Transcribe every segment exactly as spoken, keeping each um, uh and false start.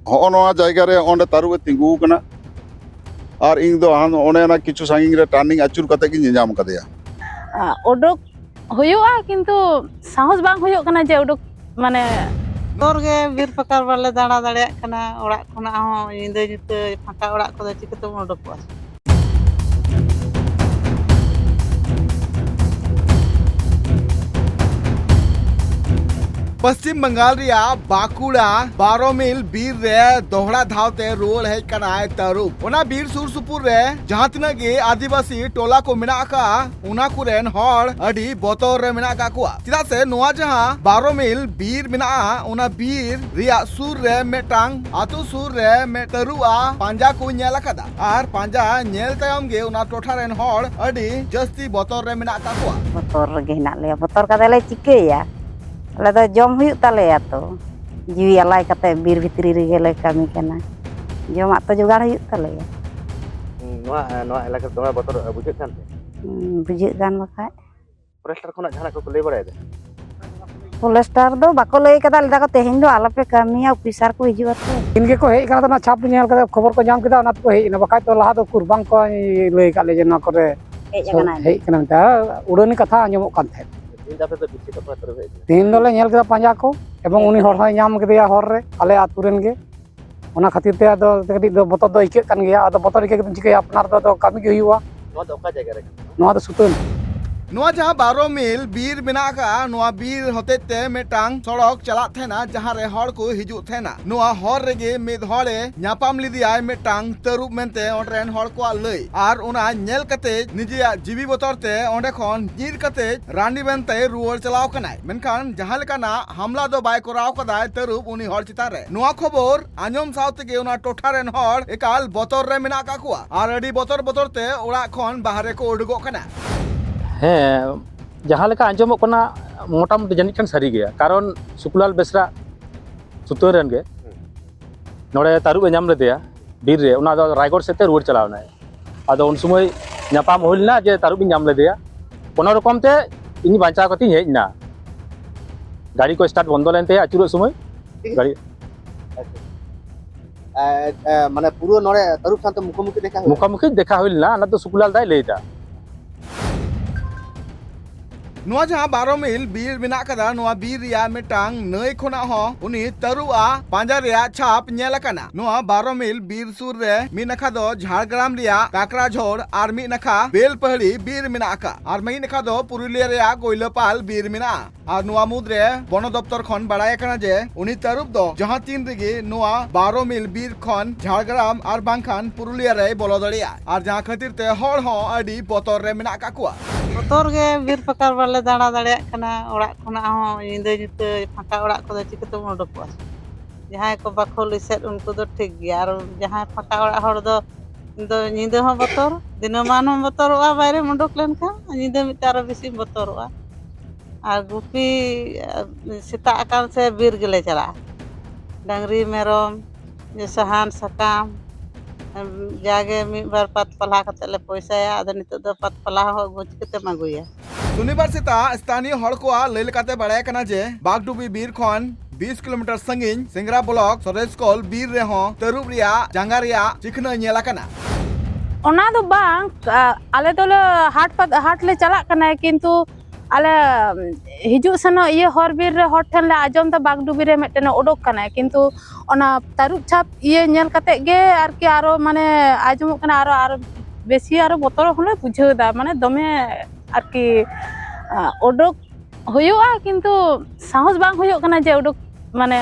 ᱦᱚᱸᱜᱼᱚ ᱱᱚᱣᱟ ᱡᱟᱭᱜᱟ ᱨᱮ ᱚᱸᱰᱮ ᱛᱟᱹᱨᱩᱵ ᱮ ᱛᱤᱸᱜᱩ ᱟᱠᱟᱱᱟ᱾ ᱟᱨ ᱤᱧ ᱫᱚ ᱦᱟᱱ-, ᱚᱱᱮ ᱚᱱᱟ ᱠᱤᱪᱷᱩ ᱥᱟᱺᱜᱤᱧ ᱨᱮ turning ᱟᱹᱪᱩᱨ ᱠᱟᱛᱮ ᱜᱤᱧ ᱧᱮᱧᱟᱢ ᱠᱟᱫᱮᱭᱟ᱾ ᱟ, ᱚᱰᱚᱠ ᱦᱩᱭᱩᱜᱼᱟ, ᱠᱤᱱᱛᱩ ᱥᱟᱦᱚᱥ ᱵᱟᱝ ᱦᱩᱭᱩᱜ ᱠᱟᱱᱟ ᱡᱮ ᱚᱰᱚᱠ, ᱢᱟᱱᱮ᱾ ᱵᱚᱛᱚᱨ ᱜᱮ, ᱵᱤᱨ ᱯᱟᱠᱟᱲ ᱵᱟᱞᱮ ᱫᱟᱬᱟ ᱫᱟᱲᱮᱭᱟᱜ ᱠᱟᱱᱟ᱾ ᱚᱲᱟᱜ ᱠᱷᱚᱱᱟᱜ ᱦᱚᱸ ᱧᱤᱫᱟᱹ ᱧᱩᱛᱟᱹ ᱯᱷᱟᱸᱠᱟ ᱚᱲᱟᱜ ᱠᱚᱫᱚ ᱪᱤᱠᱟᱹ ᱛᱮᱵᱚᱱ ᱚᱰᱚᱠᱚᱜᱼᱟ? ᱯᱚᱥᱪᱤᱢ ᱵᱟᱝᱜᱟᱞ ᱨᱮᱭᱟᱜ ᱵᱟᱸᱠᱩᱲᱟ ᱵᱟᱨᱚ ᱢᱤᱞ ᱵᱤᱨ ᱨᱮ ᱫᱚᱦᱲᱟ ᱫᱷᱟᱣ ᱛᱮ ᱨᱩᱣᱟᱹᱲ ᱦᱮᱡ ᱠᱟᱱᱟᱭ ᱛᱟᱹᱨᱩᱵ᱾ ᱚᱱᱟ ᱵᱤᱨ ᱥᱩᱨ ᱥᱩᱯᱩᱨ ᱨᱮ ᱡᱟᱦᱟᱸ ᱛᱤᱱᱟᱹᱜ ᱜᱮ ᱟᱹᱫᱤᱵᱟᱹᱥᱤ ᱴᱚᱞᱟ ᱠᱚ ᱢᱮᱱᱟᱜ ᱟᱠᱟᱫᱼᱟ, ᱚᱱᱟ ᱠᱚᱨᱮᱱ ᱦᱚᱲ ᱟᱹᱰᱤ ᱵᱚᱛᱚᱨ ᱨᱮ ᱢᱮᱱᱟᱜ ᱟᱠᱟᱫ ᱠᱚᱣᱟ᱾ ᱪᱮᱫᱟᱜ ᱥᱮ ᱱᱚᱣᱟ ᱡᱟᱦᱟᱸ ᱵᱟᱨᱚ ᱢᱤᱞ ᱵᱤᱨ ᱢᱮᱱᱟᱜᱼᱟ, ᱚᱱᱟ ᱵᱤᱨ ᱨᱮᱭᱟᱜ ᱥᱩᱨ ᱨᱮ ᱢᱤᱫᱴᱟᱝ ᱟᱛᱳ ᱥᱩᱨ ᱨᱮ ᱢᱤᱫ ᱛᱟᱹᱨᱩᱵ ᱟᱜ ᱯᱟᱸᱡᱟ ᱠᱚ ᱧᱮᱞ ᱟᱠᱟᱫᱟ᱾ ᱟᱨ ᱯᱟᱸᱡᱟ ᱧᱮᱞ ᱛᱟᱭᱚᱢ ᱜᱮ ᱚᱱᱟ ᱴᱚᱴᱷᱟ ᱨᱮᱱ ᱦᱚᱲ ᱟᱹᱰᱤ ᱡᱟᱹᱥᱛᱤ ᱵᱚᱛᱚᱨ ᱨᱮ ᱢᱮᱱᱟᱜ ᱟᱠᱟᱫ ᱠᱚᱣᱟ᱾ ᱵᱚᱛᱚᱨ ᱨᱮᱜᱮ ᱦᱮᱱᱟᱜ ᱞᱮᱭᱟ᱾ ᱵᱚᱛᱚᱨ ᱠᱟᱛᱮ ᱞᱮ ᱪᱤᱠᱟᱹᱭᱟ? ᱟᱞᱮ ᱫᱚ ᱡᱚᱢ ᱦᱩᱭᱩᱜ ᱛᱟᱞᱮᱭᱟ ᱛᱚ᱾ ᱡᱤᱣᱤ ᱟᱞᱟᱭ ᱠᱟᱛᱮ ᱵᱤᱨ ᱵᱷᱤᱛᱨᱤ ᱨᱮᱜᱮ ᱞᱮ ᱠᱟᱹᱢᱤ ᱠᱟᱱᱟ᱾ ᱡᱚᱢᱟᱜ ᱛᱚ ᱡᱚᱜᱟᱲ ᱦᱩᱭᱩᱜ ᱛᱟᱞᱮᱭᱟ᱾ ᱱᱚᱣᱟ, ᱱᱚᱣᱟ ᱮᱞᱟᱠᱟ ᱨᱮ ᱫᱚᱢᱮ ᱵᱚᱛᱚᱨ ᱵᱩᱡᱷᱟᱹᱜ ᱠᱟᱱ ᱛᱮ? ᱦᱩᱸ, ᱵᱩᱡᱷᱟᱹᱜ ᱠᱟᱱ ᱵᱟᱠᱷᱟᱡ᱾ ᱯᱷᱚᱨᱮᱥᱴᱟᱨ ᱠᱷᱚᱱᱟᱜ ᱡᱟᱦᱟᱱᱟᱜ ᱠᱚᱠᱚ ᱞᱟᱹᱭ ᱵᱟᱲᱟᱭᱮᱫᱟ? ᱯᱷᱚᱨᱮᱥᱴᱟᱨ ᱫᱚ ᱵᱟᱠᱚ ᱞᱟᱹᱭ ᱠᱟᱫᱟ, ᱞᱟᱹᱭ ᱫᱟᱠᱚ ᱛᱮᱦᱮᱧ ᱫᱚ ᱟᱞᱚᱯᱮ ᱠᱟᱹᱢᱤᱭᱟ, ᱚᱯᱷᱤᱥᱟᱨ ᱠᱚ ᱦᱤᱡᱩᱜ ᱟᱠᱚ᱾ ᱫᱤᱱ ᱜᱮᱠᱚ ᱦᱮᱡ ᱠᱟᱱᱟ, ᱚᱱᱟ ᱪᱷᱟᱯ ᱧᱮᱞ ᱠᱟᱛᱮ ᱠᱷᱚᱵᱚᱨ ᱠᱚ ᱧᱟᱢ ᱠᱮᱫᱟ, ᱚᱱᱟ ᱛᱮᱠᱚ ᱦᱮᱡ ᱮᱱᱟ, ᱵᱟᱠᱷᱟᱡ ᱫᱚ ᱞᱟᱦᱟ ᱫᱚ ᱩᱠᱩᱨ ᱵᱟᱝ ᱠᱚ ᱞᱟᱹᱭ ᱟᱠᱟᱫ ᱞᱮᱭᱟ ᱡᱮ ᱱᱚᱣᱟ ᱠᱚᱨᱮ ᱦᱮᱡ ᱟᱠᱟᱱᱟᱭ᱾ ᱦᱮᱡ ᱠᱟᱱᱟ ᱢᱮᱱᱛᱮ, ᱩᱰᱟᱹᱱᱤ ᱠᱟᱛᱷᱟ ᱟᱸᱡᱚᱢᱚᱜ ᱠᱟᱱ ᱛᱟᱦᱮᱸᱫ᱾ ᱛᱮᱦᱮᱧ ᱫᱚ ᱟᱯᱮ ᱫᱚ ᱵᱤᱪᱷᱤᱛ ᱚᱠᱟ ᱠᱚᱨᱮ ᱯᱮ ᱦᱮᱡ ᱮᱱᱟ? ᱛᱮᱦᱮᱧ ᱫᱚᱞᱮ ᱧᱮᱞ ᱠᱮᱫᱟ ᱯᱟᱸᱡᱟ ᱠᱚ, ᱮᱵᱚᱝ ᱩᱱᱤ ᱦᱚᱲ ᱦᱚᱸᱭ ᱧᱟᱢ ᱠᱮᱫᱮᱭᱟ ᱦᱚᱨ ᱨᱮ, ᱟᱞᱮ ᱟᱹᱛᱩ ᱨᱮᱱ ᱜᱮ᱾ ᱚᱱᱟ ᱠᱷᱟᱹᱛᱤᱨ ᱛᱮ ᱟᱫᱚ ᱠᱟᱹᱴᱤᱡ ᱫᱚ ᱵᱚᱛᱚᱨ ᱫᱚ ᱟᱹᱭᱠᱟᱹᱜ ᱠᱟᱱ ᱜᱮᱭᱟ᱾ ᱟᱫᱚ ᱵᱚᱛᱚᱨ ᱟᱹᱭᱠᱟᱹᱣ ᱠᱟᱛᱮᱢ ᱪᱤᱠᱟᱹᱭᱟ? ᱟᱯᱱᱟᱨ ᱫᱚ ᱟᱫᱚ ᱠᱟᱹᱢᱤ ᱜᱮ ᱦᱩᱭᱩᱜᱼᱟ᱾ ᱱᱚᱣᱟ ᱫᱚ ᱚᱠᱟ ᱡᱟᱭᱜᱟ ᱨᱮ ᱠᱟᱱᱟ? ᱱᱚᱣᱟ ᱫᱚ ᱥᱩᱛᱟᱹᱱ᱾ ᱱᱚᱣᱟ ᱡᱟᱦᱟᱸ ᱵᱟᱨᱚ ᱢᱤᱞ ᱵᱤᱨ ᱢᱮᱱᱟᱜ ᱟᱠᱟᱫᱼᱟ, ᱱᱚᱣᱟ ᱵᱤᱨ ᱦᱚᱛᱮᱡ ᱛᱮ ᱢᱤᱫᱴᱟᱝ ᱥᱚᱲᱚᱠ ᱪᱟᱞᱟᱜ ᱛᱟᱦᱮᱱᱟ, ᱡᱟᱦᱟᱸ ᱨᱮ ᱦᱚᱲ ᱠᱚ ᱦᱤᱡᱩᱜ ᱛᱟᱦᱮᱱᱟ᱾ ᱱᱚᱣᱟ ᱦᱚᱨ ᱨᱮᱜᱮ ᱢᱤᱫ ᱦᱚᱲᱮ ᱧᱟᱯᱟᱢ ᱞᱮᱫᱮᱭᱟᱭ ᱢᱤᱫᱴᱟᱝ ᱛᱟᱹᱨᱩᱵ ᱢᱮᱱᱛᱮ ᱚᱸᱰᱮ ᱨᱮᱱ ᱦᱚᱲ ᱠᱚᱣᱟᱜ ᱞᱟᱹᱭ᱾ ᱟᱨ ᱚᱱᱟ ᱧᱮᱞ ᱠᱟᱛᱮ ᱱᱤᱡᱮᱭᱟᱜ ᱡᱤᱣᱤ ᱵᱚᱛᱚᱨ ᱛᱮ ᱚᱸᱰᱮ ᱠᱷᱚᱱ ᱧᱤᱨ ᱠᱟᱛᱮ ᱨᱟᱱᱤ ᱵᱮᱱᱛᱮ ᱨᱩᱣᱟᱹᱲ ᱪᱟᱞᱟᱣ ᱠᱟᱱᱟᱭ᱾ ᱢᱮᱱᱠᱷᱟᱱ ᱡᱟᱦᱟᱸ ᱞᱮᱠᱟᱱᱟᱜ ᱦᱟᱢᱞᱟ ᱫᱚ ᱵᱟᱭ ᱠᱚᱨᱟᱣ ᱠᱟᱫᱟᱭ ᱛᱟᱹᱨᱩᱵ ᱩᱱᱤ ᱦᱚᱲ ᱪᱮᱛᱟᱱ ᱨᱮ᱾ ᱱᱚᱣᱟ ᱠᱷᱚᱵᱚᱨ ᱟᱸᱡᱚᱢ ᱥᱟᱶ ᱛᱮᱜᱮ ᱚᱱᱟ ᱴᱚᱴᱷᱟ ᱨᱮᱱ ᱦᱚᱲ ᱮᱠᱟᱞ ᱵᱚᱛᱚᱨ ᱨᱮ ᱢᱮᱱᱟᱜ ᱟᱠᱟᱫ ᱠᱚᱣᱟ ᱟᱨ ᱟᱹᱰᱤ ᱵᱚᱛᱚᱨ ᱵᱚᱛᱚᱨ ᱛᱮ ᱚᱲᱟᱜ ᱠᱷᱚᱱ ᱵᱟᱦᱨᱮ ᱠᱚ ᱩᱰᱩᱠᱚᱜ ᱠᱟᱱᱟ᱾ ᱦᱮᱸ, ᱡᱟᱦᱟᱸ ᱞᱮᱠᱟ ᱟᱸᱡᱚᱢᱚᱜ ᱠᱟᱱᱟ, ᱢᱚᱴᱟᱢᱩᱴᱤ ᱡᱟᱹᱱᱤᱡ ᱠᱷᱟᱱ ᱥᱟᱹᱨᱤ ᱜᱮᱭᱟ, ᱠᱟᱨᱚᱱ ᱥᱩᱠᱞᱟᱞ ᱵᱮᱥᱨᱟ ᱥᱩᱛᱟᱹᱱ ᱨᱮᱱ ᱜᱮ ᱱᱚᱰᱮ ᱛᱟᱹᱨᱩᱵ ᱮ ᱧᱟᱢ ᱞᱮᱫᱮᱭᱟ ᱵᱤᱨ ᱨᱮ, ᱚᱱᱟ ᱫᱚ ᱨᱟᱭᱜᱚᱲ ᱥᱮᱫ ᱛᱮ ᱨᱩᱣᱟᱹᱲ ᱪᱟᱞᱟᱣ ᱮᱱᱟᱭ᱾ ᱟᱫᱚ ᱩᱱ ᱥᱚᱢᱚᱭ ᱧᱟᱯᱟᱢ ᱦᱩᱭ ᱞᱮᱱᱟ ᱡᱮ ᱛᱟᱹᱨᱩᱵ ᱤᱧ ᱧᱟᱢ ᱞᱮᱫᱮᱭᱟ, ᱠᱳᱱᱳ ᱨᱚᱠᱚᱢ ᱛᱮ ᱤᱧ ᱵᱟᱧᱪᱟᱣ ᱠᱟᱛᱮᱧ ᱦᱮᱡ ᱮᱱᱟ᱾ ᱜᱟᱹᱰᱤ ᱠᱚ ᱥᱴᱟᱨᱴ ᱵᱚᱱᱫᱚ ᱞᱮᱱ ᱛᱟᱭᱟ ᱟᱹᱪᱩᱨᱚᱜ ᱥᱚᱢᱚᱭ ᱜᱟᱹᱰᱤ᱾ ᱮ, ᱮ, ᱢᱟᱱᱮ ᱯᱩᱨᱟᱹ ᱱᱚᱰᱮ ᱛᱟᱹᱨᱩᱵ ᱥᱟᱶᱛᱮ ᱢᱩᱠᱷᱟᱢᱩᱠᱷᱤ ᱫᱮᱠᱷᱟ ᱦᱩᱭ ᱞᱮᱱᱟ? ᱢᱩᱠᱷᱟᱢᱩᱠᱷᱤ ᱫᱮᱠᱷᱟ ᱦᱩᱭ ᱞᱮᱱᱟ, ᱚᱱᱟ ᱫᱚ ᱥᱩᱠᱩᱞᱟᱞ ᱫᱟᱭ ᱞᱟᱹᱭ ᱮᱫᱟ᱾ ᱱᱚᱣᱟ ᱡᱟᱦᱟᱸ ᱵᱟᱨᱚ ᱢᱤᱞ ᱵᱤᱨ ᱢᱮᱱᱟᱜ ᱠᱟᱫᱟ, ᱱᱚᱣᱟ ᱵᱤᱨ ᱨᱮᱭᱟᱜ ᱢᱤᱫᱴᱟᱝ ᱱᱟᱹᱭ ᱠᱷᱚᱱᱟᱜ ᱦᱚᱸ ᱩᱱᱤ ᱛᱟᱹᱨᱩᱵ ᱟᱜ ᱯᱟᱸᱡᱟ ᱨᱮᱭᱟᱜ ᱪᱷᱟᱯ ᱧᱮᱞ ᱟᱠᱟᱱᱟ᱾ ᱱᱚᱣᱟ ᱵᱟᱨᱚ ᱢᱤᱞ ᱵᱤᱨ ᱥᱩᱨ ᱨᱮ ᱢᱤᱫ ᱱᱟᱠᱷᱟ ᱫᱚ ᱡᱷᱟᱲᱜᱨᱟᱢ ᱨᱮᱭᱟᱜ ᱠᱟᱠᱲᱟᱡᱷᱳᱲ ᱟᱨ ᱢᱤᱫ ᱱᱟᱠᱷᱟ ᱵᱮᱞᱯᱟᱦᱟᱲᱤ ᱵᱤᱨ ᱢᱮᱱᱟᱜ ᱟᱠᱟᱫ, ᱟᱨ ᱢᱤᱫ ᱱᱟᱠᱷᱟ ᱫᱚ ᱯᱩᱨᱩᱞᱤᱭᱟᱹ ᱨᱮᱭᱟᱜ ᱠᱚᱭᱞᱟᱯᱟᱞ ᱵᱤᱨ ᱢᱮᱱᱟᱜᱼᱟ᱾ ᱟᱨ ᱱᱚᱣᱟ ᱢᱩᱫᱽᱨᱮ ᱵᱚᱱᱚ ᱫᱚᱯᱛᱚᱨ ᱠᱷᱚᱱ ᱵᱟᱲᱟᱭ ᱟᱠᱟᱱᱟ ᱡᱮ ᱩᱱᱤ ᱛᱟᱹᱨᱩᱵ ᱫᱚ ᱡᱟᱦᱟᱸ ᱛᱤᱱ ᱨᱮᱜᱮ ᱱᱚᱣᱟ ᱵᱟᱨᱚ ᱢᱤᱞ ᱵᱤᱨ ᱠᱷᱚᱱ ᱡᱷᱟᱲᱜᱨᱟᱢ ᱟᱨ ᱵᱟᱝᱠᱷᱟᱱ ᱯᱩᱨᱩᱞᱤᱭᱟᱹ ᱨᱮᱭ ᱵᱚᱞᱚ ᱫᱟᱲᱮᱭᱟᱜᱼᱟ, ᱟᱨ ᱡᱟᱦᱟᱸ ᱠᱷᱟᱹᱛᱤᱨ ᱛᱮ ᱦᱚᱲ ᱦᱚᱸ ᱟᱹᱰᱤ ᱵᱚᱛᱚᱨ ᱨᱮ ᱢᱮᱱᱟᱜ ᱟᱠᱟᱫ ᱠᱚᱣᱟ᱾ ᱵᱚᱛᱚᱨ ᱜᱮ, ᱵᱤᱨ ᱯᱟᱠᱟᱲ ᱵᱟᱞᱮ ᱫᱟᱬᱟ ᱫᱟᱲᱮᱭᱟᱜ ᱠᱟᱱᱟ, ᱚᱲᱟᱜ ᱠᱷᱚᱱᱟᱜ ᱦᱚᱸ ᱧᱤᱫᱟᱹ ᱧᱩᱛᱟᱹ ᱯᱷᱟᱸᱠᱟ ᱚᱲᱟᱜ ᱠᱚᱫᱚ ᱪᱤᱠᱟᱹᱛᱮᱢ ᱩᱰᱩᱠᱚᱜᱼᱟ? ᱡᱟᱦᱟᱸᱭ ᱠᱚ ᱵᱟᱠᱷᱳᱞ ᱮᱥᱮᱫ ᱩᱱᱠᱩ ᱫᱚ ᱴᱷᱤᱠ ᱜᱮᱭᱟ, ᱟᱨ ᱡᱟᱦᱟᱸᱭ ᱯᱷᱟᱸᱠᱟ ᱚᱲᱟᱜ ᱦᱚᱲ ᱫᱚ ᱫᱚ ᱧᱤᱫᱟᱹ ᱦᱚᱸ ᱵᱚᱛᱚᱨ, ᱫᱤᱱᱟᱹᱢᱟᱱ ᱦᱚᱸ ᱵᱚᱛᱚᱨᱚᱜᱼᱟ, ᱵᱟᱭᱨᱮᱢ ᱩᱰᱩᱠ ᱞᱮᱱᱠᱷᱟᱱ ᱧᱤᱫᱟᱹ ᱢᱤᱫᱴᱟᱝ ᱟᱨᱚ ᱵᱮᱥᱤᱢ ᱵᱚᱛᱚᱨᱚᱜᱼᱟ᱾ ᱟᱨ ᱜᱩᱯᱤ, ᱥᱮᱛᱟᱜ ᱟᱠᱟᱱ ᱥᱮ ᱵᱤᱨ ᱜᱮᱞᱮ ᱪᱟᱞᱟᱜᱼᱟ᱾ ᱰᱟᱝᱨᱤ, ᱢᱮᱨᱚᱢ, ᱥᱟᱦᱟᱱ, ᱥᱟᱠᱟᱢ, ᱡᱟᱜᱮ ᱢᱤᱫ ᱵᱟᱨ ᱯᱟᱛ ᱯᱟᱞᱦᱟ ᱠᱟᱛᱮ ᱞᱮ ᱯᱚᱭᱥᱟᱭᱟ᱾ ᱟᱫᱚ ᱱᱤᱛᱚᱜ ᱫᱚ ᱯᱟᱛ ᱯᱟᱞᱦᱟ ᱦᱚᱸ ᱟᱹᱜᱩ ᱪᱤᱠᱟᱹᱛᱮᱢ ᱟᱹᱜᱩᱭᱟ? ᱥᱚᱱᱤᱵᱟᱨ ᱥᱮᱛᱟᱜ ᱥᱛᱷᱟᱱᱤᱭᱚ ᱦᱚᱲ ᱠᱚᱣᱟᱜ ᱞᱟᱹᱭ ᱞᱮᱠᱟᱛᱮ ᱵᱟᱲᱟᱭ ᱠᱟᱱᱟ ᱡᱮ ᱵᱟᱜᱽᱰᱩᱵᱤ ᱵᱤᱨ ᱠᱷᱚᱱ ᱵᱤᱥ ᱠᱤᱞᱳᱢᱤᱴᱟᱨ ᱥᱟᱺᱜᱤᱧ ᱥᱮᱝᱜᱽᱨᱟ ᱵᱞᱚᱠ ᱥᱚᱨᱮᱥᱠᱳᱞ ᱵᱤᱨ ᱨᱮᱦᱚᱸ ᱛᱟᱹᱨᱩᱵ ᱨᱮᱭᱟᱜ ᱡᱟᱸᱜᱟ ᱨᱮᱭᱟᱜ ᱪᱤᱠᱷᱱᱟᱹ ᱧᱮᱞ ᱟᱠᱟᱱᱟ᱾ ᱚᱱᱟ ᱫᱚ ᱵᱟᱝ, ᱟ, ᱟᱞᱮ ᱫᱚᱞᱮ ᱦᱟᱴ ᱯᱟᱛ-, ᱦᱟᱴ ᱞᱮ ᱪᱟᱞᱟᱜ ᱠᱟᱱᱟ, ᱠᱤᱱᱛᱩ ᱟᱞᱮ, ᱩᱢ, ᱦᱤᱡᱩᱜ ᱥᱮᱱᱚᱜ ᱤᱭᱟᱹ ᱦᱚᱨ ᱵᱤᱨ ᱨᱮ ᱦᱚᱲ ᱴᱷᱮᱱ ᱞᱮ ᱟᱸᱡᱚᱢ ᱮᱫᱟ ᱵᱟᱜᱽᱰᱩᱵᱤ ᱨᱮ ᱢᱤᱫᱴᱮᱱ ᱩᱰᱩᱠ ᱠᱟᱱᱟᱭ, ᱠᱤᱱᱛᱩ ᱚᱱᱟ ᱛᱟᱹᱨᱩᱵ ᱪᱷᱟᱯ ᱤᱭᱟᱹ ᱧᱮᱞ ᱠᱟᱛᱮ ᱜᱮ ᱟᱨᱠᱤ ᱟᱨᱚ ᱢᱟᱱᱮ ᱟᱸᱡᱚᱢᱚᱜ ᱠᱟᱱᱟ, ᱟᱨᱚ, ᱟᱨᱚ ᱵᱮᱥᱤ ᱟᱨᱚ ᱵᱚᱛᱚᱨ ᱦᱚᱸᱞᱮ ᱵᱩᱡᱷᱟᱹᱣ ᱮᱫᱟ, ᱢᱟᱱᱮ ᱫᱚᱢᱮ ᱟᱨᱠᱤ, ᱟ, ᱩᱰᱩᱠ ᱦᱩᱭᱩᱜᱼᱟ, ᱠᱤᱱᱛᱩ ᱥᱟᱦᱚᱥ ᱵᱟᱝ ᱦᱩᱭᱩᱜ ᱠᱟᱱᱟ ᱡᱮ ᱩᱰᱩᱠ, ᱢᱟᱱᱮ᱾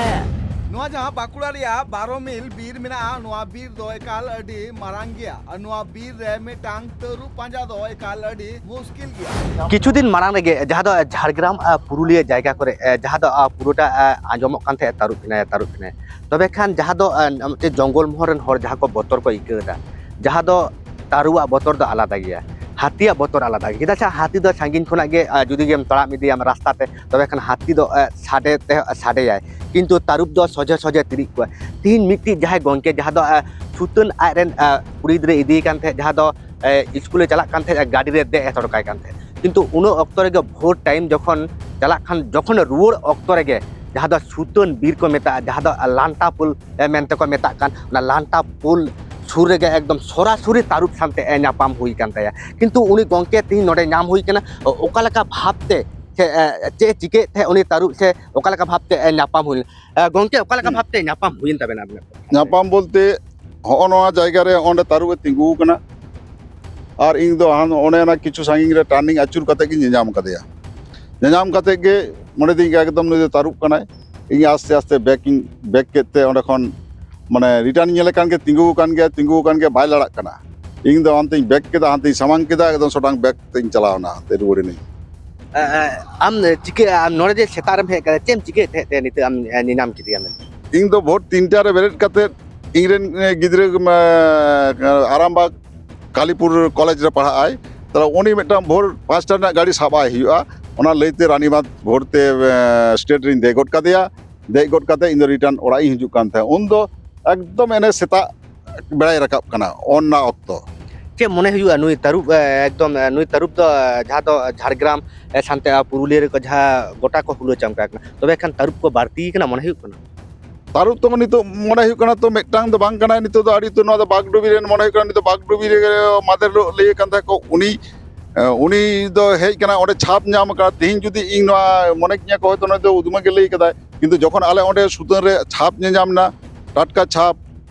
ᱱᱚᱣᱟ ᱡᱟᱦᱟᱸ ᱵᱟᱸᱠᱩᱲᱟ ᱨᱮᱭᱟᱜ ᱵᱟᱨᱚ ᱢᱤᱞ ᱵᱤᱨ ᱢᱮᱱᱟᱜᱼᱟ, ᱱᱚᱣᱟ ᱵᱤᱨ ᱫᱚ ᱮᱠᱟᱞ ᱟᱹᱰᱤ ᱢᱟᱨᱟᱝ ᱜᱮᱭᱟ, ᱟᱨ ᱱᱚᱣᱟ ᱵᱤᱨ ᱨᱮ ᱢᱤᱫᱴᱟᱝ ᱛᱟᱹᱨᱩᱵ ᱯᱟᱸᱡᱟ ᱫᱚ ᱮᱠᱟᱞ ᱟᱹᱰᱤ ᱢᱩᱥᱠᱤᱞ ᱜᱮᱭᱟ᱾ ᱠᱤᱪᱷᱩ ᱫᱤᱱ ᱢᱟᱲᱟᱝ ᱨᱮᱜᱮ ᱡᱟᱦᱟᱸ ᱫᱚ ᱡᱷᱟᱲᱜᱨᱟᱢ, ᱟ, ᱯᱩᱨᱩᱞᱤᱭᱟᱹ ᱡᱟᱭᱜᱟ ᱠᱚᱨᱮ, ᱟ, ᱡᱟᱦᱟᱸ ᱫᱚ, ᱟ, ᱯᱩᱨᱟᱹᱴᱟ, ᱟ, ᱟᱸᱡᱚᱢᱚᱜ ᱠᱟᱱ ᱛᱟᱦᱮᱸᱫ ᱛᱟᱹᱨᱩᱵ ᱮᱱᱟᱭ, ᱛᱟᱹᱨᱩᱵ ᱮᱱᱟᱭ᱾ ᱛᱚᱵᱮ ᱠᱷᱟᱱ ᱡᱟᱦᱟᱸ ᱫᱚ, ᱟ, ᱢᱤᱫᱴᱮᱱ ᱡᱚᱝᱜᱚᱞ ᱢᱚᱦᱚᱞ ᱨᱮᱱ ᱦᱚᱲ ᱡᱟᱦᱟᱸ ᱠᱚ ᱵᱚᱛᱚᱨ ᱠᱚ ᱟᱹᱭᱠᱟᱹᱣ ᱮᱫᱟ, ᱡᱟᱦᱟᱸ ᱫᱚ ᱛᱟᱹᱨᱩᱵᱟᱜ ᱵᱚᱛᱚᱨ ᱫᱚ ᱟᱞᱟᱫᱟ ᱜᱮᱭᱟ, ᱦᱟᱹᱛᱤᱭᱟᱜ ᱵᱚᱛᱚᱨ ᱟᱞᱟᱫᱟ ᱜᱮᱭᱟ᱾ ᱪᱮᱫᱟᱜ ᱥᱮ ᱦᱟᱹᱛᱤ ᱫᱚ ᱥᱟᱺᱜᱤᱧ ᱠᱷᱚᱱᱟᱜ ᱜᱮ, ᱟ, ᱡᱩᱫᱤ ᱜᱮᱢ ᱛᱟᱲᱟᱢ ᱤᱫᱤᱭᱟᱢ ᱨᱟᱥᱛᱟ ᱛᱮ, ᱛᱚᱵᱮ ᱠᱷᱟᱱ ᱦᱟᱹᱛᱤ ᱫᱚ, ᱟ, ᱥᱟᱰᱮ ᱛᱮ, ᱟ, ᱥᱟᱰᱮᱭᱟᱭ, ᱠᱤᱱᱛᱩ ᱛᱟᱹᱨᱩᱵ ᱫᱚ ᱥᱚᱡᱷᱮ ᱥᱚᱡᱷᱮ ᱛᱤᱨᱤᱡ ᱠᱚᱣᱟ᱾ ᱛᱤᱦᱤᱧ ᱢᱤᱫᱴᱤᱡ ᱡᱟᱦᱟᱸᱭ ᱜᱚᱝᱠᱮ, ᱡᱟᱦᱟᱸ ᱫᱚ, ᱟ, ᱥᱩᱛᱟᱹᱱ ᱟᱡᱨᱮᱱ, ᱟ, ᱠᱩᱲᱤ ᱜᱤᱫᱽᱨᱟᱹ ᱤᱫᱤᱭᱮ ᱠᱟᱱ ᱛᱟᱦᱮᱸᱫ, ᱡᱟᱦᱟᱸ ᱫᱚ, ᱮ, ᱤᱥᱠᱩᱞᱮ ᱪᱟᱞᱟᱜ ᱠᱟᱱ ᱛᱟᱦᱮᱸᱫ, ᱜᱟᱹᱰᱤ ᱨᱮ ᱫᱮᱡ ᱦᱚᱴᱚ ᱠᱟᱭ ᱠᱟᱱ ᱛᱟᱦᱮᱸᱫ, ᱠᱤᱱᱛᱩ ᱩᱱᱟᱹᱜ ᱚᱠᱛᱚ ᱨᱮᱜᱮ ᱵᱷᱳᱨ ᱴᱟᱭᱤᱢ ᱡᱚᱠᱷᱚᱱ ᱪᱟᱞᱟᱜ ᱠᱷᱟᱱ, ᱡᱚᱠᱷᱚᱱ ᱨᱩᱣᱟᱹᱲ ᱚᱠᱛᱚ ᱨᱮᱜᱮ ᱡᱟᱦᱟᱸ ᱫᱚ ᱥᱩᱛᱟᱹᱱ ᱵᱤᱨ ᱠᱚ ᱢᱮᱛᱟᱜᱼᱟ, ᱡᱟᱦᱟᱸ ᱫᱚ ᱞᱟᱱᱴᱟ ᱯᱳᱞ ᱢᱮᱱᱛᱮ ᱠᱚ ᱢᱮᱛᱟᱜ ᱠᱟᱱ, ᱚᱱᱟ ᱞᱟᱱᱴᱟ ᱯᱳᱞ ᱥᱩᱨ ᱨᱮᱜᱮ ᱮᱠᱫᱚᱢ ᱥᱚᱨᱟᱥᱚᱨᱤ ᱛᱟᱹᱨᱩᱵ ᱥᱟᱶᱛᱮ ᱧᱟᱯᱟᱢ ᱦᱩᱭ ᱠᱟᱱ ᱛᱟᱭᱟ᱾ ᱠᱤᱱᱛᱩ ᱩᱱᱤ ᱜᱚᱢᱠᱮ ᱛᱮᱦᱮᱧ ᱱᱚᱰᱮ ᱧᱟᱢ ᱦᱩᱭ ᱠᱟᱱᱟ, ᱚᱠᱟ ᱞᱮᱠᱟ ᱵᱷᱟᱵᱽᱛᱮ ᱥᱮ ᱪᱮᱫ ᱮ ᱪᱤᱠᱟᱹᱭᱮᱫ ᱛᱟᱦᱮᱸᱫ ᱩᱱᱤ ᱛᱟᱹᱨᱩᱵ, ᱥᱮ ᱚᱠᱟ ᱞᱮᱠᱟ ᱵᱷᱟᱵᱽᱛᱮ ᱧᱟᱯᱟᱢ ᱦᱩᱭ ᱞᱮᱱᱟ? ᱜᱚᱢᱠᱮ, ᱚᱠᱟ ᱞᱮᱠᱟ ᱵᱷᱟᱵᱽᱛᱮ ᱧᱟᱯᱟᱢ ᱦᱩᱭᱮᱱ ᱛᱟᱵᱮᱱᱟ ᱟᱵᱮᱱᱟᱜ? ᱧᱟᱯᱟᱢ ᱵᱚᱞᱛᱮ ᱦᱚᱸᱜᱼᱚ ᱱᱚᱣᱟ ᱡᱟᱭᱜᱟ ᱨᱮ ᱚᱸᱰᱮ ᱛᱟᱹᱨᱩᱵ ᱮ ᱛᱤᱸᱜᱩ ᱟᱠᱟᱱᱟ᱾ ᱟᱨ ᱤᱧ ᱫᱚ ᱦᱟᱱ-, ᱚᱱᱮ ᱚᱱᱟ ᱠᱤᱪᱷᱩ ᱥᱟᱺᱜᱤᱧ ᱨᱮ ᱴᱟᱨᱱᱤᱝ ᱟᱹᱪᱩᱨ ᱠᱟᱛᱮ ᱜᱤᱧ ᱧᱮᱧᱟᱢ ᱠᱟᱫᱮᱭᱟ᱾ ᱧᱮᱧᱟᱢ ᱠᱟᱛᱮ ᱜᱮ ᱢᱚᱱᱮ ᱫᱤᱧ ᱮᱠᱫᱚᱢ ᱱᱩᱭ ᱫᱚ ᱛᱟᱹᱨᱩᱵ ᱠᱟᱱᱟᱭ᱾ ᱤᱧ ᱟᱥᱛᱮ ᱟᱥᱛᱮ ᱵᱮᱠ ᱤᱧ, ᱵᱮᱠ ᱠᱮᱫ ᱛᱮ ᱚᱸᱰᱮ ᱠᱷᱚᱱ ᱢᱟᱱᱮ ᱨᱤᱴᱟᱨᱱ ᱧᱮᱞᱮ ᱠᱟᱱ ᱜᱮ, ᱛᱤᱸᱜᱩ ᱟᱠᱟᱱ ᱜᱮᱭᱟ, ᱛᱤᱸᱜᱩ ᱟᱠᱟᱱ ᱜᱮᱭᱟ, ᱵᱟᱭ ᱞᱟᱲᱟᱜ ᱠᱟᱱᱟ᱾ ᱤᱧ ᱫᱚ ᱦᱟᱱᱛᱮᱧ ᱵᱮᱠ ᱠᱮᱫᱟ, ᱦᱟᱱᱛᱮᱧ ᱥᱟᱢᱟᱝ ᱠᱮᱫᱟ, ᱮᱠᱫᱚᱢ ᱥᱚᱰᱟᱝ ᱵᱮᱠ ᱛᱮᱧ ᱪᱟᱞᱟᱣ ᱮᱱᱟ, ᱦᱟᱱᱛᱮ ᱨᱩᱣᱟᱹᱲ ᱮᱱᱟᱹᱧ᱾ ᱮ, ᱮ, ᱟᱢ ᱪᱤᱠᱟᱹ, ᱟᱢ ᱱᱚᱰᱮ ᱡᱮ ᱥᱮᱛᱟᱜ ᱨᱮᱢ ᱦᱮᱡ ᱠᱟᱱᱟ, ᱪᱮᱫ ᱮᱢ ᱪᱤᱠᱟᱹᱭᱮᱫ ᱛᱟᱦᱮᱸᱫ ᱛᱮ ᱱᱤᱛᱚᱜ ᱟᱢ, ᱮ, ᱧᱮᱧᱟᱢ ᱠᱮᱫᱮᱭᱟ ᱢᱮᱱᱛᱮ? ᱤᱧ ᱫᱚ ᱵᱷᱳᱨ ᱛᱤᱱᱴᱟ ᱨᱮ ᱵᱮᱨᱮᱫ ᱠᱟᱛᱮᱫ ᱤᱧᱨᱮᱱ, ᱮ, ᱜᱤᱫᱽᱨᱟᱹ, ᱮ, ᱟᱨᱟᱢᱵᱟᱜᱽ ᱠᱟᱞᱤᱯᱩᱨ ᱠᱚᱞᱮᱡᱽ ᱨᱮ ᱯᱟᱲᱦᱟᱜ ᱟᱭ, ᱛᱟᱦᱞᱮ ᱩᱱᱤ ᱢᱤᱫᱴᱟᱝ ᱵᱷᱳᱨ ᱯᱟᱸᱪᱴᱟ ᱨᱮᱱᱟᱜ ᱜᱟᱹᱰᱤ ᱥᱟᱵ ᱟᱭ ᱦᱩᱭᱩᱜᱼᱟ᱾ ᱚᱱᱟ ᱞᱟᱹᱭᱛᱮ ᱨᱟᱱᱤᱵᱟᱸᱫᱷ ᱵᱷᱳᱨ ᱛᱮ, ᱮ, ᱥᱴᱮᱴ ᱨᱤᱧ ᱫᱮᱡ ᱜᱚᱫ ᱠᱟᱫᱮᱭᱟ᱾ ᱫᱮᱡ ᱜᱚᱫ ᱠᱟᱛᱮ ᱤᱧ ᱫᱚ ᱨᱤᱴᱟᱨᱱ ᱚᱲᱟᱜ ᱤᱧ ᱦᱤᱡᱩᱜ ᱠᱟᱱ ᱛᱟᱦᱮᱸᱫ᱾ ᱩᱱ ᱫᱚ ᱮᱠᱫᱚᱢ ᱮᱱᱮ ᱥᱮᱛᱟᱜ ᱵᱮᱲᱟᱭ ᱨᱟᱠᱟᱵ ᱠᱟᱱᱟ, ᱚᱱᱟ ᱚᱠᱛᱚ᱾ ᱪᱮᱫ ᱢᱚᱱᱮ ᱦᱩᱭᱩᱜᱼᱟ, ᱱᱩᱭ ᱛᱟᱹᱨᱩᱵ, ᱮ, ᱮᱠᱫᱚᱢ, ᱮ, ᱱᱩᱭ ᱛᱟᱹᱨᱩᱵ ᱫᱚ, ᱮ, ᱡᱟᱦᱟᱸ ᱫᱚ ᱡᱷᱟᱲᱜᱨᱟᱢ, ᱮ, ᱥᱟᱱᱛᱮ, ᱟ, ᱯᱩᱨᱩᱞᱤᱭᱟᱹ ᱨᱮᱠᱚ ᱡᱟᱦᱟᱸ ᱜᱚᱴᱟ ᱠᱚ ᱦᱩᱞᱟᱹ ᱪᱟᱢᱴᱟ ᱠᱟᱱᱟ, ᱛᱚᱵᱮ ᱠᱷᱟᱱ ᱛᱟᱹᱨᱩᱵ ᱠᱚ ᱵᱟᱹᱲᱛᱤ ᱠᱟᱱᱟ ᱢᱚᱱᱮ ᱦᱩᱭᱩᱜ ᱠᱟᱱᱟ? ᱛᱟᱹᱨᱩᱵ ᱛᱚ ᱱᱤᱛᱚᱜ ᱢᱚᱱᱮ ᱦᱩᱭᱩᱜ ᱠᱟᱱᱟ ᱛᱚ ᱢᱤᱫᱴᱟᱝ ᱫᱚ ᱵᱟᱝ ᱠᱟᱱᱟᱭ, ᱱᱤᱛᱚᱜ ᱫᱚ ᱟᱹᱰᱤ ᱩᱛᱟᱹᱨ ᱱᱚᱣᱟ ᱫᱚ ᱵᱟᱜᱽᱰᱩᱵᱤ ᱨᱮᱱ ᱢᱚᱱᱮ ᱦᱩᱭᱩᱜ ᱠᱟᱱᱟ, ᱱᱤᱛᱚᱜ ᱵᱟᱜᱽᱰᱩᱵᱤ ᱨᱮ ᱢᱟᱫᱷᱮᱨ ᱦᱤᱞᱳᱜ ᱞᱟᱹᱭ ᱠᱟᱱ ᱛᱟᱦᱮᱸ ᱠᱚ, ᱩᱱᱤ, ᱮ, ᱩᱱᱤ ᱫᱚ ᱦᱮᱡ ᱠᱟᱱᱟ, ᱚᱸᱰᱮ ᱪᱷᱟᱯ ᱧᱟᱢ ᱠᱟᱱᱟ᱾ ᱛᱮᱦᱮᱧ ᱡᱩᱫᱤ ᱤᱧ ᱱᱚᱣᱟ ᱢᱚᱱᱮ ᱠᱤᱧᱟ ᱠᱚ, ᱦᱚᱭᱛᱳ ᱱᱩᱭ ᱫᱚ ᱩᱫᱩᱢᱟᱹ ᱜᱮ ᱞᱟᱹᱭ ᱠᱟᱫᱟᱭ, ᱠᱤᱱᱛᱩ ᱡᱚᱠᱷᱚᱱ ᱟᱞᱮ ᱚᱸᱰᱮ ᱥᱩᱛᱟᱹᱱ ᱨᱮ ᱪᱷᱟᱯ ᱧᱮᱧᱟᱢ ᱮᱱᱟ, ᱴᱟᱴᱠᱟ ᱪᱷᱟᱯ,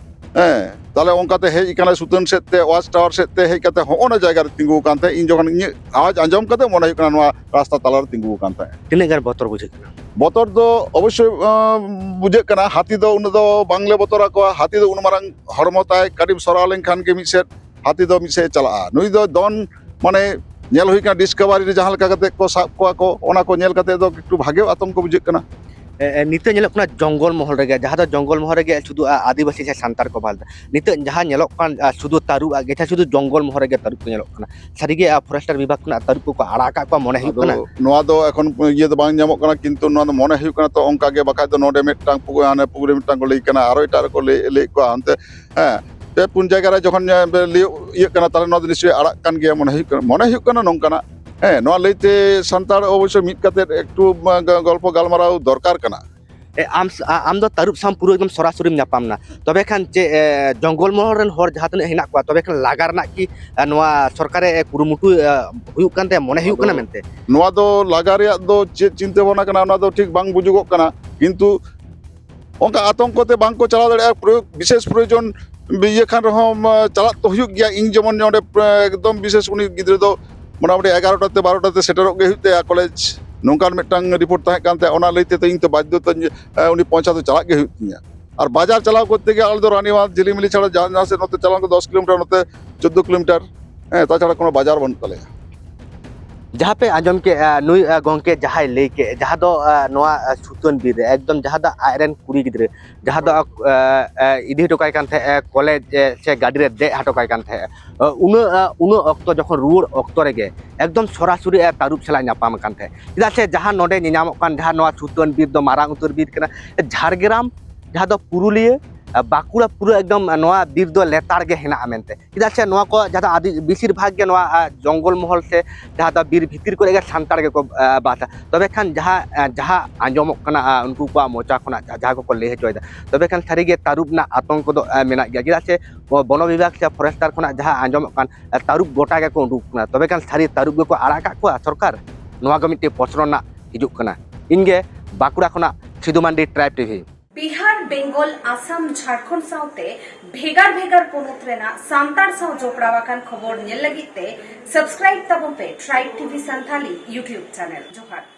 ᱦᱮᱸ, ᱛᱟᱦᱞᱮ ᱚᱱᱠᱟᱛᱮ ᱦᱮᱡ ᱠᱟᱱᱟᱭ ᱥᱩᱛᱟᱹᱱ ᱥᱮᱫ ᱛᱮ, ᱣᱟᱪ ᱴᱟᱣᱟᱨ ᱥᱮᱫ ᱛᱮ ᱦᱮᱡ ᱠᱟᱛᱮ ᱦᱚᱸᱜᱼᱚ ᱱᱟ ᱡᱟᱭᱜᱟ ᱨᱮ ᱛᱤᱸᱜᱩ ᱟᱠᱟᱱ ᱛᱟᱦᱮᱸᱫ᱾ ᱤᱧ ᱡᱚᱠᱷᱚᱱ ᱤᱧᱟᱹᱜ ᱟᱣᱟᱡᱽ ᱟᱸᱡᱚᱢ ᱠᱟᱛᱮ ᱢᱚᱱᱮ ᱦᱩᱭᱩᱜ ᱠᱟᱱᱟ ᱱᱚᱣᱟ ᱨᱟᱥᱛᱟ ᱛᱟᱞᱟᱨᱮ ᱛᱤᱸᱜᱩ ᱟᱠᱟᱱ ᱛᱟᱦᱮᱸᱫ᱾ ᱛᱤᱱᱟᱹᱜ ᱜᱟᱱ ᱵᱚᱛᱚᱨ ᱵᱩᱡᱷᱟᱹᱜ ᱠᱟᱱᱟ? ᱵᱚᱛᱚᱨ ᱫᱚ ᱚᱵᱚᱥᱥᱳᱭ, ᱟᱸ, ᱵᱩᱡᱷᱟᱹᱜ ᱠᱟᱱᱟ᱾ ᱦᱟᱹᱛᱤ ᱫᱚ ᱩᱱᱟᱹᱜ ᱫᱚ ᱵᱟᱝᱞᱮ ᱵᱚᱛᱚᱨ ᱟᱠᱚᱣᱟ᱾ ᱦᱟᱹᱛᱤ ᱫᱚ ᱩᱱ ᱢᱟᱨᱟᱝ ᱦᱚᱲᱢᱚ ᱛᱟᱭ, ᱠᱟᱹᱴᱤᱡ ᱥᱚᱨᱟᱣ ᱞᱮᱱᱠᱷᱟᱱ ᱜᱮ ᱢᱤᱫ ᱥᱮᱫ ᱦᱟᱹᱛᱤ ᱫᱚ ᱢᱤᱫ ᱥᱮᱫ ᱮ ᱪᱟᱞᱟᱜᱼᱟ᱾ ᱱᱩᱭ ᱫᱚ ᱫᱚᱱ, ᱢᱟᱱᱮ, ᱧᱮᱞ ᱦᱩᱭ ᱠᱟᱱᱟ ᱰᱤᱥᱠᱟᱵᱷᱟᱨᱤ ᱨᱮ ᱡᱟᱦᱟᱸ ᱞᱮᱠᱟ ᱠᱟᱛᱮ ᱠᱚ ᱥᱟᱵ ᱠᱚᱣᱟ ᱠᱚ, ᱚᱱᱟ ᱠᱚ ᱧᱮᱞ ᱠᱟᱛᱮ ᱫᱚ ᱮᱠᱴᱩ ᱵᱷᱟᱜᱮ ᱟᱛᱚᱝᱠᱚ ᱵᱩᱡᱷᱟᱹᱜ ᱠᱟᱱᱟ᱾ ᱮ, ᱮ, ᱱᱤᱛᱚᱜ ᱧᱮᱞᱚᱜ ᱠᱟᱱᱟ ᱡᱚᱝᱜᱚᱞ ᱢᱚᱦᱚᱞ ᱨᱮᱜᱮ, ᱡᱟᱦᱟᱸ ᱫᱚ ᱡᱚᱝᱜᱚᱞ ᱢᱚᱦᱚᱞ ᱨᱮᱜᱮ ᱥᱩᱫᱷᱩ, ᱟ, ᱟᱹᱫᱤᱵᱟᱹᱥᱤ ᱥᱮ ᱥᱟᱱᱛᱟᱲ ᱠᱚ ᱵᱟᱫ᱾ ᱱᱤᱛᱚᱜ ᱡᱟᱦᱟᱸ ᱧᱮᱞᱚᱜ ᱠᱟᱱ, ᱟ, ᱥᱩᱫᱷᱩ ᱛᱟᱹᱨᱩᱵ ᱟᱜ ᱜᱮ, ᱡᱟᱦᱟᱸ ᱥᱩᱫᱷᱩ ᱡᱚᱝᱜᱚᱞ ᱢᱚᱦᱚᱞ ᱨᱮᱜᱮ ᱛᱟᱹᱨᱩᱵ ᱠᱚ ᱧᱮᱞᱚᱜ ᱠᱟᱱᱟ᱾ ᱥᱟᱹᱨᱤᱜᱮ, ᱟ, ᱯᱷᱚᱨᱮᱥᱴᱟᱨ ᱵᱤᱵᱷᱟᱜᱽ ᱠᱷᱚᱱᱟᱜ ᱛᱟᱹᱨᱩᱵ ᱠᱚᱠᱚ ᱟᱲᱟᱜ ᱟᱠᱟᱫ ᱠᱚᱣᱟ ᱢᱚᱱᱮ ᱦᱩᱭᱩᱜ ᱟᱫᱚ ᱠᱟᱱᱟ᱾ ᱱᱚᱣᱟ ᱫᱚ ᱮᱠᱷᱚᱱ ᱤᱭᱟᱹ ᱫᱚ ᱵᱟᱝ ᱧᱟᱢᱚᱜ ᱠᱟᱱᱟ, ᱠᱤᱱᱛᱩ ᱱᱚᱣᱟ ᱫᱚ ᱢᱚᱱᱮ ᱦᱩᱭᱩᱜ ᱠᱟᱱᱟ ᱛᱚ ᱚᱱᱠᱟ ᱜᱮ, ᱵᱟᱠᱷᱟᱡ ᱫᱚ ᱱᱚᱰᱮ ᱢᱤᱫᱴᱟᱝ ᱯᱩ-, ᱦᱟᱱᱮ ᱯᱩᱠᱷᱨᱤ ᱢᱤᱫᱴᱟᱝ ᱠᱚ ᱞᱟᱹᱭ ᱠᱟᱱᱟ, ᱟᱨᱚ ᱮᱴᱟᱜ ᱨᱮᱠᱚ ᱞᱟᱹᱭ, ᱞᱟᱹᱭᱮᱫ ᱠᱚᱣᱟ ᱦᱟᱱᱛᱮ᱾ ᱦᱮᱸ, ᱯᱮ ᱯᱩᱱ ᱡᱟᱭᱜᱟ ᱨᱮ ᱡᱚᱠᱷᱚᱱ, ᱮ, ᱞᱟᱹᱭ ᱤᱭᱟᱹᱜ ᱠᱟᱱᱟ, ᱛᱟᱦᱞᱮ ᱱᱚᱣᱟ ᱫᱚ ᱱᱤᱥᱪᱚᱭ ᱟᱲᱟᱜ ᱠᱟᱱ ᱜᱮᱭᱟ ᱢᱚᱱᱮ ᱦᱩᱭᱩᱜ ᱠᱟᱱᱟ, ᱢᱚᱱᱮ ᱦᱩᱭᱩᱜ ᱠᱟᱱᱟ ᱱᱚᱝᱠᱟᱱᱟᱜ᱾ ᱦᱮᱸ, ᱱᱚᱣᱟ ᱞᱟᱹᱭᱛᱮ ᱥᱟᱱᱛᱟᱲ ᱚᱵᱚᱥᱥᱳᱭ ᱢᱤᱫ ᱠᱟᱛᱮ ᱮᱠᱴᱩ, ᱮ, ᱜᱚᱞᱯᱚ ᱜᱟᱞᱢᱟᱨᱟᱣ ᱫᱚᱨᱠᱟᱨ ᱠᱟᱱᱟ᱾ ᱮ, ᱟᱢ ᱥ-, ᱟ-, ᱟᱢ ᱫᱚ ᱛᱟᱹᱨᱩᱵ ᱥᱟᱶ ᱯᱩᱨᱟᱹ ᱮᱠᱫᱚᱢ ᱥᱚᱨᱟᱥᱚᱨᱤᱢ ᱧᱟᱯᱟᱢ ᱮᱱᱟ, ᱛᱚᱵᱮ ᱠᱷᱟᱱ ᱪᱮᱫ, ᱮ, ᱡᱚᱝᱜᱚᱞ ᱢᱚᱦᱚᱞ ᱨᱮᱱ ᱦᱚᱲ ᱡᱟᱦᱟᱸ ᱛᱤᱱᱟᱹᱜ ᱦᱮᱱᱟᱜ ᱠᱚᱣᱟ, ᱛᱚᱵᱮ ᱠᱷᱟᱱ ᱞᱟᱜᱟ ᱨᱮᱱᱟᱜ ᱠᱤ, ᱮ, ᱱᱚᱣᱟ ᱥᱚᱨᱠᱟᱨᱮ, ᱮ, ᱠᱩᱨᱩᱢᱩᱴᱩ, ᱮ, ᱦᱩᱭᱩᱜ ᱠᱟᱱ ᱛᱟᱭᱟ, ᱢᱚᱱᱮ ᱦᱩᱭᱩᱜ ᱠᱟᱱᱟ ᱟᱫᱚ ᱢᱮᱱᱛᱮ? ᱱᱚᱣᱟ ᱫᱚ ᱞᱟᱜᱟ ᱨᱮᱭᱟᱜ ᱫᱚ ᱪᱮᱫ ᱪᱤᱱᱛᱟᱹ ᱵᱷᱟᱵᱽᱱᱟ ᱠᱟᱱᱟ, ᱚᱱᱟ ᱫᱚ ᱴᱷᱤᱠ ᱵᱟᱝ ᱵᱩᱡᱩᱜᱚᱜ ᱠᱟᱱᱟ, ᱠᱤᱱᱛᱩ ᱚᱱᱠᱟ ᱟᱛᱚᱝᱠᱚ ᱛᱮ ᱵᱟᱝ ᱠᱚ ᱪᱟᱞᱟᱣ ᱫᱟᱲᱮᱭᱟᱜᱼᱟ᱾ ᱯᱨᱚᱭᱳᱜᱽ, ᱵᱤᱥᱮᱥ ᱯᱨᱚᱭᱳᱡᱚᱱ ᱤᱭᱟᱹ ᱠᱷᱟᱱ ᱨᱮᱦᱚᱸ, ᱢᱟ, ᱪᱟᱞᱟᱜ ᱛᱚ ᱦᱩᱭᱩᱜ ᱜᱮᱭᱟ᱾ ᱤᱧ ᱡᱮᱢᱚᱱ ᱱᱚᱰᱮ, ᱮ, ᱮᱠᱫᱚᱢ ᱵᱤᱥᱮᱥ ᱩᱱᱤ ᱜᱤᱫᱽᱨᱟᱹ ᱫᱚ ᱢᱚᱴᱟᱢᱩᱴᱤ ᱮᱜᱟᱨᱚᱴᱟ ᱛᱮ ᱵᱟᱨᱚᱴᱟ ᱛᱮ ᱥᱮᱴᱮᱨᱚᱜ ᱜᱮ ᱦᱩᱭᱩᱜ ᱛᱟᱭᱟ ᱠᱚᱞᱮᱡᱽ, ᱱᱚᱝᱠᱟᱱ ᱢᱤᱫᱴᱟᱝ ᱨᱤᱯᱳᱨᱴ ᱛᱟᱦᱮᱸ ᱠᱟᱱ ᱛᱟᱭᱟ᱾ ᱚᱱᱟ ᱞᱟᱹᱭ ᱛᱮ ᱤᱧ ᱛᱚ ᱵᱟᱫᱽᱫᱷᱚ ᱛᱮ, ᱮ, ᱩᱱᱤ ᱯᱳᱣᱪᱷᱟ ᱫᱚ ᱪᱟᱞᱟᱜ ᱜᱮ ᱦᱩᱭᱩᱜ ᱛᱤᱧᱟ᱾ ᱟᱨ ᱵᱟᱡᱟᱨ ᱪᱟᱞᱟᱣ ᱠᱚᱨᱛᱮ ᱜᱮ ᱟᱞᱮ ᱫᱚ ᱨᱟᱱᱤᱵᱟᱸᱫᱷ, ᱡᱷᱤᱞᱤᱢᱤᱞᱤ ᱪᱷᱟᱲᱟ ᱡᱟᱦᱟᱸ, ᱡᱟᱦᱟᱸ ᱥᱮᱫ ᱱᱚᱛᱮ ᱪᱟᱞᱟᱣ ᱞᱮᱱᱠᱷᱟᱱ ᱫᱚᱥ ᱠᱤᱞᱳᱢᱤᱴᱟᱨ, ᱱᱚᱛᱮ ᱪᱳᱫᱽᱫᱳ ᱠᱤᱞᱳᱢᱤᱴᱟᱨ, ᱦᱮᱸ, ᱛᱟᱪᱷᱟᱲᱟ ᱠᱳᱱᱳ ᱵᱟᱡᱟᱨ ᱵᱟᱹᱱᱩᱜ ᱛᱟᱞᱮᱭᱟ᱾ ᱡᱟᱦᱟᱸ ᱯᱮ ᱟᱸᱡᱚᱢ ᱠᱮᱫ, ᱟ, ᱱᱩᱭ, ᱟ, ᱜᱚᱢᱠᱮ ᱡᱟᱦᱟᱸᱭ ᱞᱟᱹᱭ ᱠᱮᱫ, ᱡᱟᱦᱟᱸ ᱫᱚ, ᱟ, ᱱᱚᱣᱟ, ᱟ, ᱥᱩᱛᱟᱹᱱ ᱵᱤᱨ ᱨᱮ ᱮᱠᱫᱚᱢ ᱡᱟᱦᱟᱸ ᱫᱚ ᱟᱡᱨᱮᱱ ᱠᱩᱲᱤ ᱜᱤᱫᱽᱨᱟᱹ, ᱡᱟᱦᱟᱸ ᱫᱚ, ᱦᱳᱭ᱾ ᱟ, ᱟ, ᱤᱫᱤ ᱦᱚᱴᱚ ᱠᱟᱭ ᱠᱟᱱ ᱛᱟᱦᱮᱸᱫ, ᱟ, ᱠᱚᱞᱮᱡᱽ, ᱮ, ᱥᱮ ᱜᱟᱹᱰᱤ ᱨᱮ ᱫᱮᱡ ᱦᱚᱴᱚ ᱠᱟᱭ ᱠᱟᱱ ᱛᱟᱦᱮᱸᱫ, ᱟ, ᱩᱱᱟᱹᱜ, ᱟ, ᱩᱱᱟᱹᱜ ᱚᱠᱛᱚ ᱡᱚᱠᱷᱚᱱ ᱨᱩᱣᱟᱹᱲ ᱚᱠᱛᱚ ᱨᱮᱜᱮ ᱮᱠᱫᱚᱢ ᱥᱚᱨᱟᱥᱚᱨᱤ, ᱟ, ᱛᱟᱹᱨᱩᱵ ᱥᱟᱞᱟᱜ ᱧᱟᱯᱟᱢ ᱟᱠᱟᱱ ᱛᱟᱦᱮᱸᱫ᱾ ᱪᱮᱫᱟᱜ ᱥᱮ ᱡᱟᱦᱟᱸ ᱱᱚᱰᱮ ᱧᱮᱧᱟᱢᱚᱜ ᱠᱟᱱ ᱡᱟᱦᱟᱸ ᱱᱚᱣᱟ ᱥᱩᱛᱟᱹᱱ ᱵᱤᱨ ᱫᱚ ᱢᱟᱨᱟᱝ ᱩᱛᱟᱹᱨ ᱵᱤᱨ ᱠᱟᱱᱟ᱾ ᱡᱷᱟᱲᱜᱨᱟᱢ, ᱡᱟᱦᱟᱸ ᱫᱚ ᱯᱩᱨᱩᱞᱤᱭᱟᱹ, ᱟ, ᱵᱟᱸᱠᱩᱲᱟ, ᱯᱩᱨᱟᱹ ᱮᱠᱫᱚᱢ, ᱟ, ᱱᱚᱣᱟ ᱵᱤᱨ ᱫᱚ ᱞᱮᱛᱟᱲ ᱜᱮ ᱦᱮᱱᱟᱜᱼᱟ ᱢᱮᱱᱛᱮ᱾ ᱪᱮᱫᱟᱜ ᱥᱮ ᱱᱚᱣᱟ ᱠᱚ ᱡᱟᱦᱟᱸ ᱫᱚ ᱟᱹᱰᱤ ᱵᱮᱥᱤᱨ ᱵᱷᱟᱜᱽ ᱜᱮ ᱱᱚᱣᱟ, ᱟ, ᱡᱚᱝᱜᱚᱞ ᱢᱚᱦᱚᱞ ᱥᱮ ᱡᱟᱦᱟᱸ ᱫᱚ ᱵᱤᱨ ᱵᱷᱤᱛᱤᱨ ᱠᱚᱨᱮ ᱜᱮ ᱥᱟᱱᱛᱟᱲ ᱜᱮᱠᱚ, ᱟ, ᱵᱟᱥᱟ᱾ ᱛᱚᱵᱮ ᱠᱷᱟᱱ ᱡᱟᱦᱟᱸ, ᱟ, ᱡᱟᱦᱟᱸ ᱟᱸᱡᱚᱢᱚᱜ ᱠᱟᱱᱟ, ᱟ, ᱩᱱᱠᱩ ᱠᱚᱣᱟᱜ ᱢᱚᱪᱟ ᱠᱷᱚᱱᱟᱜ ᱡᱟ-, ᱡᱟᱦᱟᱸ ᱠᱚᱠᱚ ᱞᱟᱹᱭ ᱦᱚᱪᱚᱭᱮᱫᱟ, ᱛᱚᱵᱮ ᱠᱷᱟᱱ ᱥᱟᱹᱨᱤᱜᱮ ᱛᱟᱹᱨᱩᱵ ᱨᱮᱱᱟᱜ ᱟᱛᱚᱝᱠᱚ ᱫᱚ, ᱟ, ᱢᱮᱱᱟᱜ ᱜᱮᱭᱟ᱾ ᱪᱮᱫᱟᱜ ᱥᱮ ᱵᱚᱱᱚ ᱵᱤᱵᱷᱟᱜᱽ ᱥᱮ ᱯᱷᱚᱨᱮᱥᱴᱟᱨ ᱠᱷᱚᱱᱟᱜ ᱡᱟᱦᱟᱸ ᱟᱸᱡᱚᱢᱚᱜ ᱠᱟᱱ, ᱟ, ᱛᱟᱹᱨᱩᱵ ᱜᱚᱴᱟ ᱜᱮᱠᱚ ᱩᱰᱩᱠ ᱠᱟᱱᱟ, ᱛᱚᱵᱮ ᱠᱷᱟᱱ ᱥᱟᱹᱨᱤ ᱛᱟᱹᱨᱩᱵ ᱜᱮᱠᱚ ᱟᱲᱟᱜ ᱟᱠᱟᱫ ᱠᱚᱣᱟ ᱥᱚᱨᱠᱟᱨ? ᱱᱚᱣᱟ ᱜᱮ ᱢᱤᱫᱴᱮᱱ ᱯᱨᱚᱥᱱᱚ ᱨᱮᱱᱟᱜ ᱦᱤᱡᱩᱜ ᱠᱟᱱᱟ᱾ ᱤᱧᱜᱮ ᱵᱟᱸᱠᱩᱲᱟ ᱠᱷᱚᱱᱟᱜ ᱥᱤᱫᱷᱩ ᱢᱟᱱᱰᱤ, ᱴᱨᱟᱭᱤᱵᱽ ᱴᱤᱵᱷᱤ᱾ ᱵᱤᱦᱟᱨ, ᱵᱮᱝᱜᱚᱞ, ᱟᱥᱟᱢ, ᱡᱷᱟᱲᱠᱷᱚᱸᱰ ᱥᱟᱶᱛᱮ ᱵᱷᱮᱜᱟᱨ ᱵᱷᱮᱜᱟᱨ ᱯᱚᱱᱚᱛ ᱨᱮᱱᱟᱜ ᱥᱟᱱᱛᱟᱲ ᱥᱟᱶ ᱡᱚᱯᱲᱟᱣ ᱟᱠᱟᱱ ᱠᱷᱚᱵᱚᱨ ᱧᱮᱞ ᱞᱟᱹᱜᱤᱫ ᱛᱮ subscribe ᱛᱟᱵᱚᱱ ᱯᱮ Tribe T V Santhali YouTube channel᱾ ᱡᱚᱦᱟᱨ᱾